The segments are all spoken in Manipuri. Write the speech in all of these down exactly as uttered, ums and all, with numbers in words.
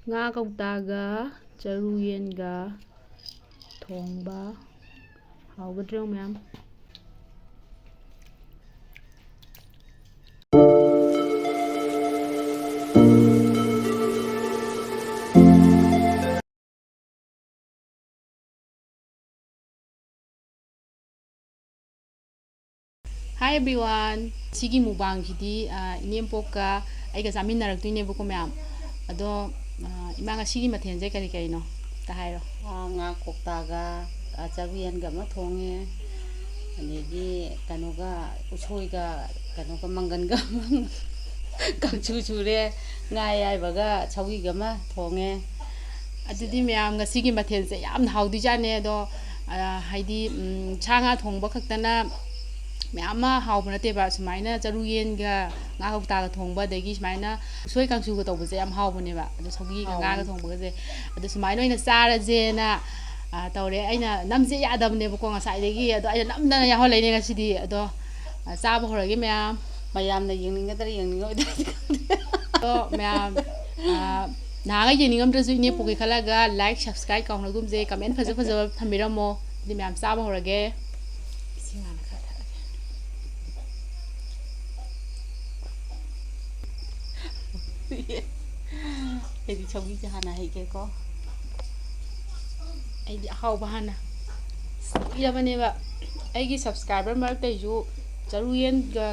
ꯉꯥ ꯀꯧꯇꯥꯒ ꯆꯔꯨ ꯌꯦꯟꯒ ꯊꯣꯡꯕ꯫ ꯍꯥꯎꯒꯗ꯭ꯔꯣ ꯃꯌꯥꯝ? Hi everyone, ꯁꯤꯒꯤ ꯃꯨꯛꯕꯥꯡꯁꯤꯗꯤ, ꯑ, ꯏꯅꯦꯝꯄꯣꯛꯀ ꯑꯩꯒ ꯆꯥꯃꯤꯟꯅꯔꯛꯇꯣꯏꯅꯦꯕꯀꯣ ꯃꯌꯥꯝ꯫ ꯑꯗꯣ, ꯑ, ꯏꯃꯥ, ꯉꯁꯤꯒꯤ ꯃꯊꯦꯜꯁꯦ ꯀꯔꯤ ꯀꯔꯤꯅꯣ? ꯑꯝꯇ ꯍꯥꯏꯔꯣ꯫ ꯑ, ꯉꯥ ꯀꯧꯇꯥꯒ, ꯑ, ꯆꯔꯨ ꯌꯦꯟꯒ ꯑꯃ ꯊꯣꯡꯉꯦ꯫ ꯑꯗꯒꯤ ꯀꯩꯅꯣꯒ, ꯎꯁꯣꯏꯒ, ꯀꯩꯅꯣꯒ, ꯃꯪꯒꯟꯒ ꯀꯥꯡꯁꯨ ꯁꯨꯔꯦ꯫ ꯉꯥ ꯑꯌꯥꯏꯕꯒ ꯁꯧꯒꯤꯒ ꯑꯃ ꯊꯣꯡꯉꯦ꯫ ꯑꯗꯨꯗꯤ ꯃꯌꯥꯝ, ꯉꯁꯤꯒꯤ ꯃꯊꯦꯜꯁꯦ ꯌꯥꯝꯅ ꯍꯥꯎꯗꯣꯏꯖꯥꯠꯅꯦ꯫ ꯑꯗꯣ, ꯑ, ꯍꯥꯏꯗꯤ, ꯎꯝ, ꯁꯥ ꯉꯥ ꯊꯣꯡꯕ ꯈꯛꯇꯅ ꯃꯌꯥꯝ ꯑꯃ ꯍꯥꯎꯕ ꯅꯠꯇꯦꯕ꯫ ꯁꯨꯃꯥꯏꯅ ꯆꯔꯨ ꯌꯦꯟꯒ ꯉꯥ ꯀꯧꯇꯥꯒ ꯊꯣꯡꯕ, ꯑꯗꯒꯤ ꯁꯨꯃꯥꯏꯅ ꯎꯁꯣꯏ ꯀꯥꯡꯁꯨꯒ ꯇꯧꯕꯁꯦ ꯌꯥꯝ ꯍꯥꯎꯕꯅꯦꯕ꯫ ꯑꯗꯣ ꯁꯧꯒꯤꯒ ꯍꯥꯎꯋꯦ꯫ ꯉꯥꯒ ꯊꯣꯡꯕꯒꯁꯦ꯫ ꯑꯗꯣ ꯁꯨꯃꯥꯏꯅ ꯑꯣꯏꯅ ꯆꯥꯔꯁꯦꯅ, ꯑ, ꯇꯧꯔꯦ꯫ ꯑꯩꯅ ꯅꯝꯁꯦ ꯌꯥꯗꯕꯅꯦꯕꯀꯣ ꯉꯁꯥꯏꯗꯒꯤ꯫ ꯑꯗꯣ ꯑꯩꯅ ꯅꯝꯗꯅ ꯌꯥꯎꯍꯜꯂꯛꯏꯅꯦ ꯉꯁꯤꯗꯤ꯫ ꯑꯗꯣ, ꯑ, ꯆꯥꯕ ꯍꯧꯔꯒꯦ ꯃꯌꯥꯝ꯫ ꯃꯌꯥꯝꯅ ꯌꯦꯡꯅꯤꯡꯒꯗ꯭ꯔꯥ ꯌꯦꯡꯅꯤꯡꯉꯣꯏꯗ꯭ꯔꯗꯤ ꯈꯪꯗꯦ꯫ ꯑꯗꯣ ꯃꯌꯥꯝ, ꯑ, ꯅꯍꯥꯟꯒꯩ ꯌꯦꯡꯅꯤꯡꯉꯝꯗ꯭ꯔꯁꯨ ꯏꯅꯦ ꯄꯣꯛꯀꯤ ꯈꯜꯂꯒ like, subscribe ꯀꯥꯎꯅꯒꯨꯝꯁꯦ, comment ꯐꯖ ꯐꯖꯕ ꯊꯝꯕꯤꯔꯝꯃꯣ꯫ ꯑꯗꯨꯗꯤ ꯃꯌꯥꯝ ꯆꯥꯕ ꯍꯧꯔꯒꯦ꯫ ꯏꯁꯤꯡ ꯍꯥꯟꯅ ꯈꯔ ꯊꯛꯑꯒꯦ꯫ ꯑꯩꯗꯤ ꯁꯧꯒꯤꯁꯦ ꯍꯥꯟꯅ ꯍꯩꯒꯦꯀꯣ꯫ ꯑꯩꯗꯤ ꯑꯍꯥꯎꯕ ꯍꯥꯟꯅ꯫ ꯀꯨꯏꯔꯕꯅꯦꯕ ꯑꯩꯒꯤ subscriber ꯃꯔꯛꯇꯩꯁꯨ ꯆꯔꯨ ꯌꯦꯟꯒ,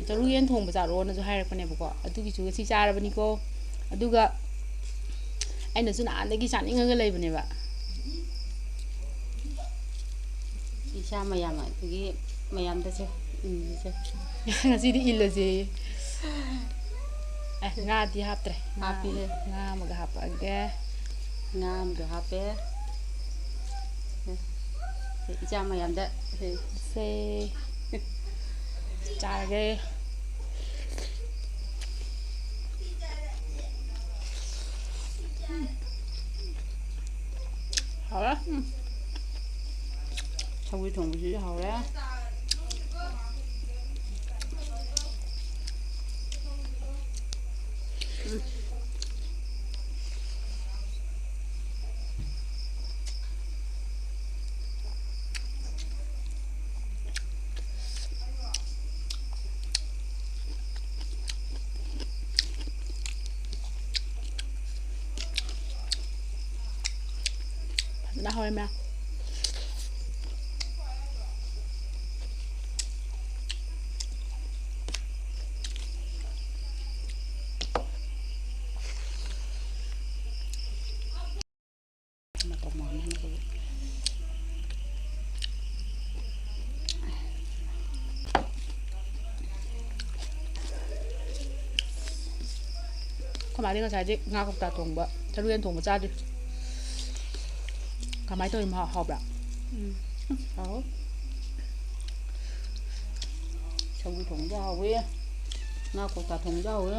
ꯆꯔꯨ ꯌꯦꯟ ꯊꯣꯡꯕ ꯆꯥꯔꯛꯑꯣꯅꯁꯨ ꯍꯥꯏꯔꯛꯄꯅꯦꯕꯀꯣ꯫ ꯑꯗꯨꯒꯤꯁꯨ ꯉꯁꯤ ꯆꯥꯔꯕꯅꯤꯀꯣ꯫ ꯑꯗꯨꯒ ꯑꯩꯅꯁꯨ ꯅꯍꯥꯟꯗꯒꯤ ꯆꯥꯅꯤꯡꯉꯒ ꯂꯩꯕꯅꯦꯕ꯫ ꯏꯁꯥ ꯃꯌꯥꯝ ꯑꯗꯒꯤ ꯃꯌꯥꯝꯗꯁꯦ ꯏꯟꯁꯦ꯫ ꯉꯁꯤꯗꯤ ꯏꯜꯂꯁꯦ꯫ ꯑꯦ, ꯉꯥꯗꯤ ꯍꯥꯞꯇ꯭ꯔꯦ꯫ ꯉꯥ, ꯍꯥꯞꯄꯤꯍꯦ꯫ ꯉꯥ ꯑꯃꯒ ꯍꯥꯞꯄꯛꯑꯒꯦ꯫ ꯉꯥ ꯑꯃꯁꯨ ꯍꯥꯞꯄꯦ꯫ ꯁꯦ, ꯏꯆꯥ ꯃꯌꯥꯝꯗ ꯁꯦ꯫ ꯁꯦ꯫ ꯆꯥꯔꯒꯦ꯫ ꯍꯥꯎꯔꯦ꯫ ꯎꯝ꯫ ꯁꯧꯒ꯭ꯔꯤ ꯊꯣꯡꯕꯁꯤꯁꯨ ꯍꯥꯎꯔꯦ꯫ ꯎꯝ꯫ ꯐꯖꯅ ꯍꯧꯔꯦ ꯃꯌꯥꯝ꯫ ꯑꯩꯈꯣꯏ ꯃꯥꯗꯤ ꯉꯁꯥꯏꯗꯤ ꯉꯥ ꯀꯧꯇꯥ ꯊꯣꯡꯕ, ꯁꯔꯨ ꯌꯦꯟ ꯊꯣꯡꯕ ꯆꯥꯗ꯭ꯔꯤ꯫ ꯀꯃꯥꯏꯅ ꯇꯧꯔꯤ? ꯃꯍꯥꯎ ꯍꯥꯎꯕ꯭ꯔꯥ? ꯎꯝ꯫ ꯍꯥꯎ꯫ ꯁꯧꯒ꯭ꯔꯤ ꯊꯣꯡꯕꯁꯨ ꯍꯥꯎꯋꯤ꯫ ꯉꯥ ꯀꯧꯇꯥ ꯊꯣꯡꯕꯁꯨ ꯍꯥꯎꯋꯤ꯫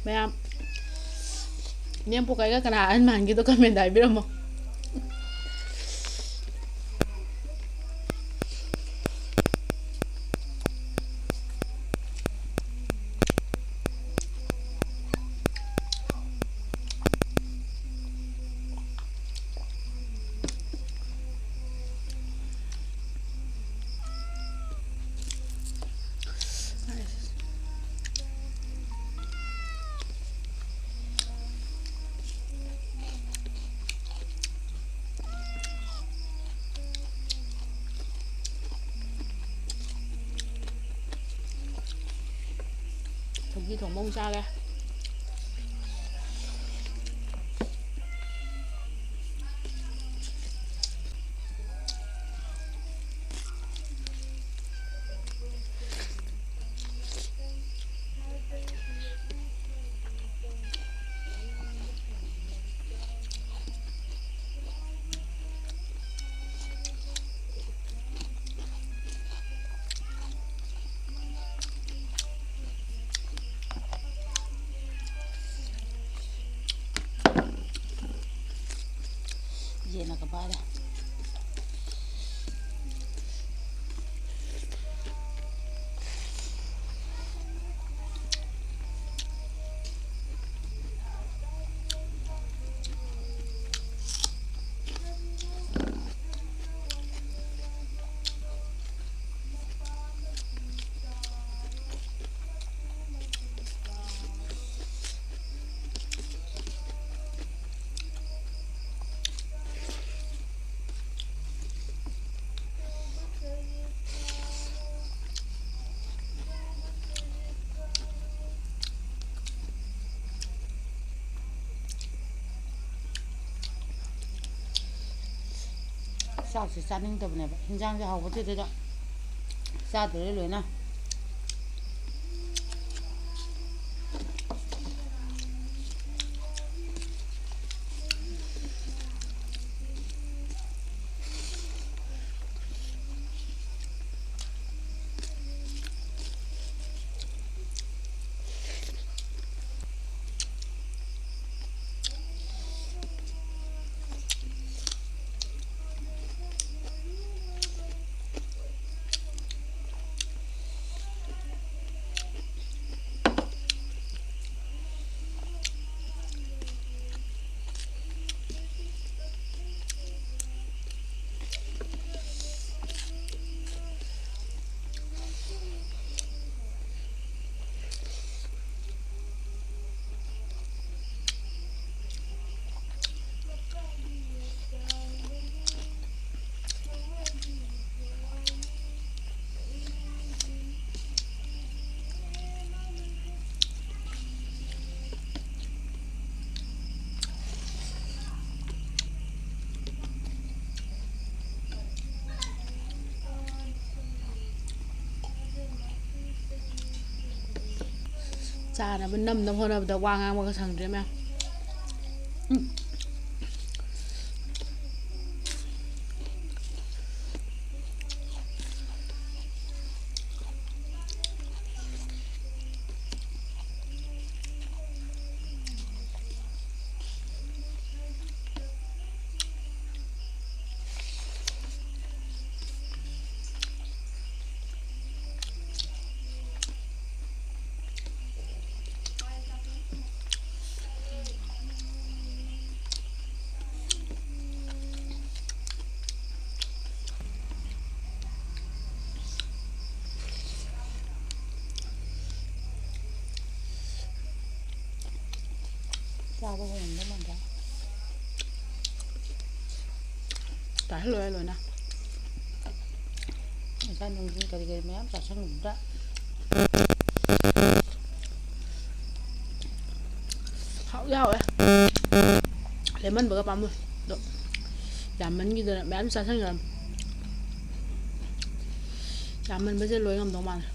ꯃꯌꯥꯝ, ꯅꯦꯝꯄꯣꯛ ꯀꯩꯒ ꯀꯅꯥ ꯑꯍꯟ ꯃꯥꯟꯒꯦꯗꯣ comment ꯍꯥꯏꯕꯤꯔꯝꯃꯣ꯫ ꯁꯧꯒ꯭ꯔꯤ ꯊꯣꯡꯕ ꯑꯃꯨꯛ ꯆꯥꯒꯦ꯫ ꯌꯦꯟꯅꯒ ꯄꯥꯏꯔꯦ꯫ ꯆꯥꯛꯁꯦ ꯆꯥꯅꯤꯡꯗꯕꯅꯦꯕ, ꯍꯤꯟꯖꯥꯡꯁꯦ ꯍꯥꯎꯕꯗꯨꯗ ꯆꯥꯗꯣꯔꯦ ꯂꯣꯏꯅ꯫ ꯆꯥꯅꯕ ꯅꯝꯅꯕ ꯍꯣꯠꯅꯕꯗ ꯋꯥ ꯉꯥꯡꯕꯒ ꯁꯪꯗ꯭ꯔꯦ ꯃꯌꯥꯝ꯫ ꯎꯝ꯫ ꯆꯥꯕ ꯍꯧꯔꯝꯗꯧ ꯃꯥꯟꯗꯦ꯫ ꯇꯥꯍꯜꯂꯣꯏ ꯂꯣꯏꯅ꯫ ꯉꯁꯥꯏ ꯅꯨꯡꯊꯤꯜ ꯀꯔꯤ ꯀꯔꯤ ꯃꯌꯥꯝ ꯆꯥꯁꯟꯕꯗꯨꯗ꯫ ꯍꯥꯎꯗꯤ ꯍꯥꯎꯋꯦ꯫ ꯂꯦꯃꯟꯕꯒ ꯄꯥꯝꯃꯨꯏ꯫ ꯑꯗꯣ ꯌꯥꯝꯃꯟꯈꯤꯗꯅ ꯃꯌꯥꯝ ꯆꯥꯁꯤꯟꯈ꯭ꯔꯕꯅꯤ꯫ ꯌꯥꯝꯃꯟꯕꯁꯦ ꯂꯣꯏ ꯉꯝꯗꯧ ꯃꯥꯜꯂꯦ꯫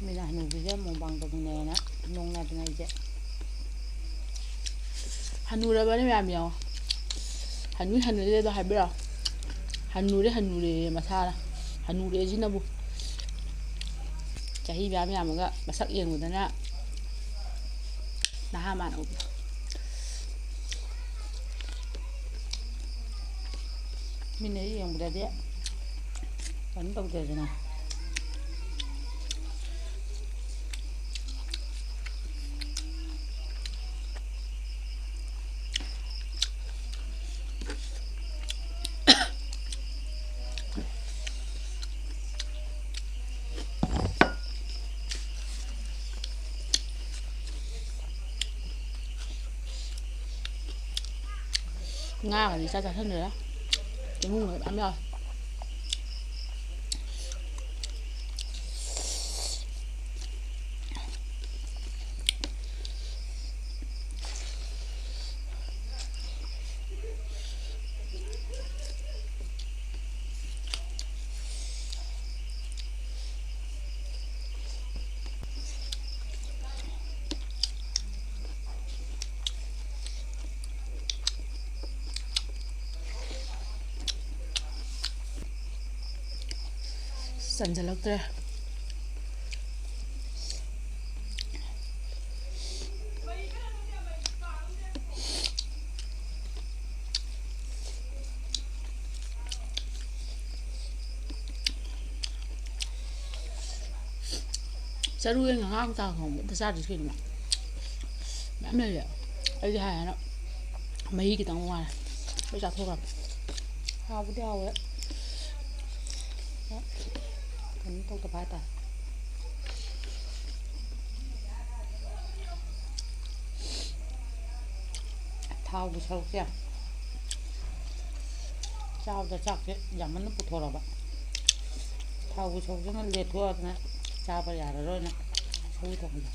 ꯃꯤꯅ ꯍꯅꯨꯕꯤꯒ ꯃꯨꯛꯕꯥꯡ ꯇꯧꯃꯤꯟꯅꯩꯌꯦꯅ ꯅꯣꯡꯅꯗꯅ ꯑꯩꯁꯦ꯫ ꯍꯅꯨꯔꯕꯅꯤ ꯃꯌꯥꯝ ꯌꯦꯡꯉꯣ꯫ ꯍꯅꯨꯏ ꯍꯅꯨꯗꯦꯗꯣ ꯍꯥꯏꯕꯤꯔꯛꯑꯣ꯫ ꯍꯅꯨꯔꯦ ꯍꯅꯨꯔꯦ ꯃꯁꯥꯅ꯫ ꯍꯅꯨꯔꯦ ꯁꯤꯅꯕꯨ꯫ ꯆꯍꯤ ꯃꯌꯥꯝ ꯌꯥꯝꯃꯒ ꯃꯁꯛ ꯌꯦꯡꯕꯗꯅ ꯅꯍꯥ ꯃꯥꯟꯅ ꯎꯕꯗꯣ꯫ ꯃꯤꯅ ꯌꯦꯡꯕꯗꯗꯤ ꯀꯩꯅꯣ ꯇꯧꯗꯦꯗꯅ꯫ ꯉꯥꯒꯗꯤ ꯏꯆꯥ ꯆꯥꯁꯤꯟꯗ꯭ꯔꯦꯗ꯫ ꯆꯦꯡꯒꯨꯝꯒ ꯃꯌꯥꯝ ꯌꯥꯎꯋꯦ꯫ ꯆꯟꯁꯤꯜꯂꯛꯇ꯭ꯔꯦ꯫ ꯆꯔꯨ ꯌꯦꯟꯒ ꯉꯥ ꯀꯧꯇꯥ ꯊꯣꯡꯕ ꯑꯝꯇ ꯆꯥꯗ꯭ꯔꯤ ꯀꯩꯅꯣ꯫ ꯃꯌꯥꯝ ꯂꯩꯔꯦ꯫ ꯑꯩꯗꯤ ꯍꯥꯏ ꯍꯥꯏꯅ ꯃꯍꯤ ꯈꯤꯇꯪ ꯋꯥꯔꯦ꯫ ꯂꯣꯏ ꯆꯥꯊꯣꯛꯈ꯭ꯔꯕ꯫ ꯍꯥꯎꯕꯨꯗꯤ ꯍꯥꯎꯋꯦ꯫ ꯀꯩꯅꯣ ꯇꯧꯗꯕ ꯍꯥꯏꯇꯥꯔꯦ꯫ ꯊꯥꯎꯒꯤ ꯁꯔꯨꯛꯁꯦ ꯆꯥꯕꯗ ꯆꯥꯛꯁꯦ ꯌꯥꯝꯃꯟꯅ ꯄꯨꯊꯣꯔꯛꯑꯕ꯫ ꯊꯥꯎꯒꯤ ꯁꯔꯨꯛꯁꯤꯅ ꯂꯦꯊꯣꯛꯑꯗꯅ ꯆꯥꯕ ꯌꯥꯔꯔꯣꯏꯅ ꯁꯧꯒ꯭ꯔꯤ ꯊꯣꯡꯕꯗꯣ꯫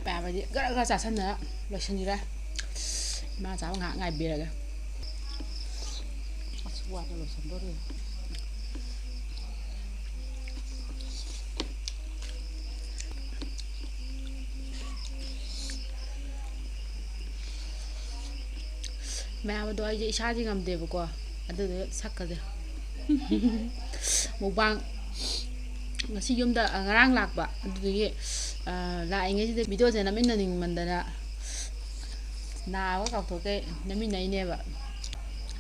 ꯄꯥꯕꯗꯤ ꯒꯔ ꯒꯔ ꯆꯥꯁꯟꯗꯅ ꯂꯣꯏꯁꯤꯟꯈ꯭ꯔꯦ꯫ ꯏꯃꯥ ꯆꯥꯕ ꯉꯥꯏꯍꯥꯛ ꯉꯥꯏꯕꯤꯔꯒꯦ꯫ ꯑꯁ, ꯋꯥꯅ ꯂꯣꯏꯁꯤꯟꯗꯣꯔꯤ꯫ ꯃꯌꯥꯝ ꯑꯗꯣ ꯑꯩꯁꯦ ꯏꯁꯥꯁꯦ ꯉꯝꯗꯦꯕꯀꯣ, ꯑꯗꯨꯗꯨꯒ ꯁꯛꯀꯁꯦ ꯃꯨꯛꯕꯥꯡ ꯉꯁꯤ ꯌꯨꯝꯗ, ꯑ, ꯉꯔꯥꯡ ꯂꯥꯛꯄ, ꯑꯗꯨꯗꯨꯒꯤ, ꯑ, ꯂꯥꯛꯏꯉꯩꯁꯤꯗ ꯚꯤꯗꯤꯑꯣꯁꯦ ꯅꯝꯃꯤꯟꯅꯅꯤꯡꯃꯟꯗꯅ ꯅꯥꯕ ꯀꯥꯎꯊꯣꯛꯀꯦ ꯅꯝꯃꯤꯟꯅꯩꯅꯦꯕ꯫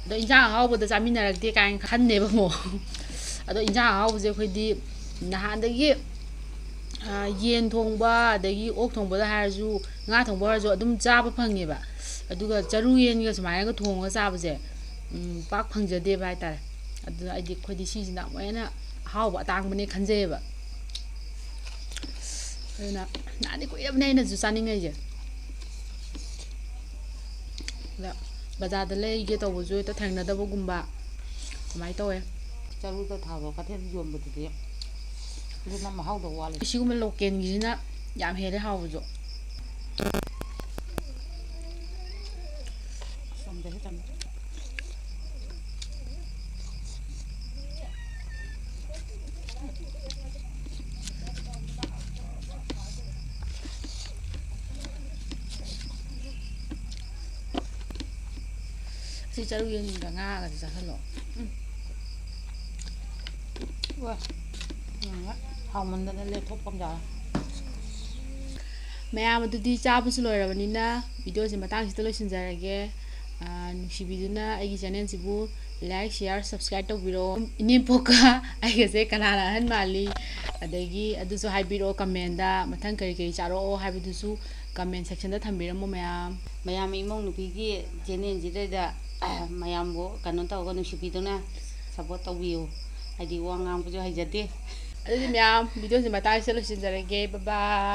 ꯑꯗꯣ ꯏꯟꯖꯥꯡ ꯑꯍꯥꯎꯕꯗ ꯆꯥꯃꯤꯟꯅꯔꯛꯇꯦ ꯀꯥꯏꯅ ꯈꯟꯅꯦꯕ ꯑꯃꯨꯛ꯫ ꯑꯗꯣ ꯏꯟꯖꯥꯡ ꯑꯍꯥꯎꯕꯁꯦ ꯑꯩꯈꯣꯏꯗꯤ ꯅꯍꯥꯟꯗꯒꯤ, ꯑ, ꯌꯦꯟ ꯊꯣꯡꯕ, ꯑꯗꯒꯤ ꯑꯣꯛ ꯊꯣꯡꯕꯗ ꯍꯥꯏꯔꯁꯨ, ꯉꯥ ꯊꯣꯡꯕ ꯑꯣꯏꯔꯁꯨ ꯑꯗꯨꯝ ꯆꯥꯕ ꯐꯪꯉꯦꯕ꯫ ꯑꯗꯨꯒ ꯆꯔꯨ ꯌꯦꯟꯒ ꯁꯨꯃꯥꯏꯅꯒ ꯊꯣꯡꯉꯒ ꯆꯥꯕꯁꯦ, ꯎꯝ, ꯄꯥꯛ ꯐꯪꯖꯗꯦꯕ ꯍꯥꯏꯇꯥꯔꯦ꯫ ꯑꯗꯨꯅ ꯑꯩꯗꯤ, ꯑꯩꯈꯣꯏꯗꯤ ꯁꯤꯁꯤꯅ ꯑꯃꯨꯛ ꯍꯦꯟꯅ ꯑꯍꯥꯎꯕ ꯑꯇꯥꯡꯕꯅꯦ ꯈꯟꯖꯩꯌꯦꯕ꯫ ꯑꯗꯨꯅ ꯅꯍꯥꯟꯗꯤ ꯀꯨꯏꯔꯕꯅꯦ ꯑꯩꯅꯁꯨ ꯆꯥꯅꯤꯡꯉꯛꯏꯁꯦ꯫ ꯑꯗ ꯕꯖꯥꯔꯗ ꯂꯩꯒꯦ ꯇꯧꯕꯁꯨ ꯍꯦꯛꯇ ꯊꯦꯡꯅꯗꯕꯒꯨꯝꯕ ꯑꯗꯨꯃꯥꯏꯅ ꯇꯧꯋꯦ꯫ ꯆꯔꯨꯗ ꯊꯥꯕ ꯀꯩꯊꯦꯜ ꯌꯣꯟꯕꯗꯨꯗꯤ ꯑꯗꯨꯅ ꯃꯍꯥꯎꯗꯣ ꯋꯥꯠꯂꯦ꯫ ꯁꯤꯒꯨꯝꯕ ꯂꯣꯀꯦꯜꯒꯤꯁꯤꯅ ꯌꯥꯝ ꯍꯦꯜꯂꯦ ꯍꯥꯎꯕꯁꯨ꯫ ꯑꯁꯣꯝꯗꯁꯨ ꯆꯪꯉꯦ꯫ ꯁꯤ ꯆꯔꯨ ꯌꯦꯟꯒ ꯉꯥꯒꯁꯦ ꯆꯥꯁꯜꯂꯣ꯫ ꯎꯝ꯫ ꯋꯥ꯫ ꯎꯝ꯫ ꯍꯥꯎꯃꯟꯗꯅ ꯂꯦꯞꯊꯣꯛꯐꯝ ꯌꯥꯎꯔꯦ꯫ ꯃꯌꯥꯝ ꯑꯗꯨꯗꯤ ꯆꯥꯕꯁꯨ ꯂꯣꯏꯔꯕꯅꯤꯅ ꯚꯤꯗꯤꯑꯣꯁꯦ ꯃꯇꯥꯡꯁꯤꯗ ꯂꯣꯏꯁꯤꯟꯖꯔꯒꯦ꯫ ꯑꯥ, ꯅꯨꯡꯁꯤꯕꯤꯗꯨꯅ ꯑꯩꯒꯤ ꯆꯦꯅꯦꯜꯁꯤꯕꯨ Like, share, subscribe ꯇꯧꯕꯤꯔꯣ꯫ ꯏꯅꯦꯝꯄꯣꯛꯀ ꯑꯩꯒꯁꯦ ꯀꯅꯥꯅ ꯑꯍꯟ ꯃꯥꯜꯂꯤ? ꯑꯗꯒꯤ ꯑꯗꯨꯁꯨ ꯍꯥꯏꯕꯤꯔꯛꯑꯣ comment ꯇ꯫ ꯃꯊꯪ ꯀꯔꯤ ꯀꯔꯤ ꯆꯥꯔꯛꯑꯣ ꯍꯥꯏꯕꯗꯨꯁꯨ comment section ꯗ ꯊꯝꯕꯤꯔꯝꯃꯣ ꯃꯌꯥꯝ꯫ ꯃꯌꯥꯝ ꯏꯃꯧ ꯅꯨꯄꯤꯒꯤ channel ꯁꯤꯗꯩꯗ ꯃꯌꯥꯝꯕꯨ ꯀꯩꯅꯣ ꯇꯧꯔꯒ ꯅꯨꯡꯁꯤꯕꯤꯗꯨꯅ support ꯇꯧꯕꯤꯌꯨ꯫ ꯍꯥꯏꯗꯤ ꯋꯥ ꯉꯥꯡꯕꯁꯨ ꯍꯩꯖꯗꯦ꯫ ꯑꯗꯨꯗꯤ ꯃꯌꯥꯝ video ꯁꯦ ꯃꯇꯥꯡꯁꯤꯗ ꯂꯣꯏꯁꯤꯟꯖꯔꯒꯦ꯫ Bye bye꯫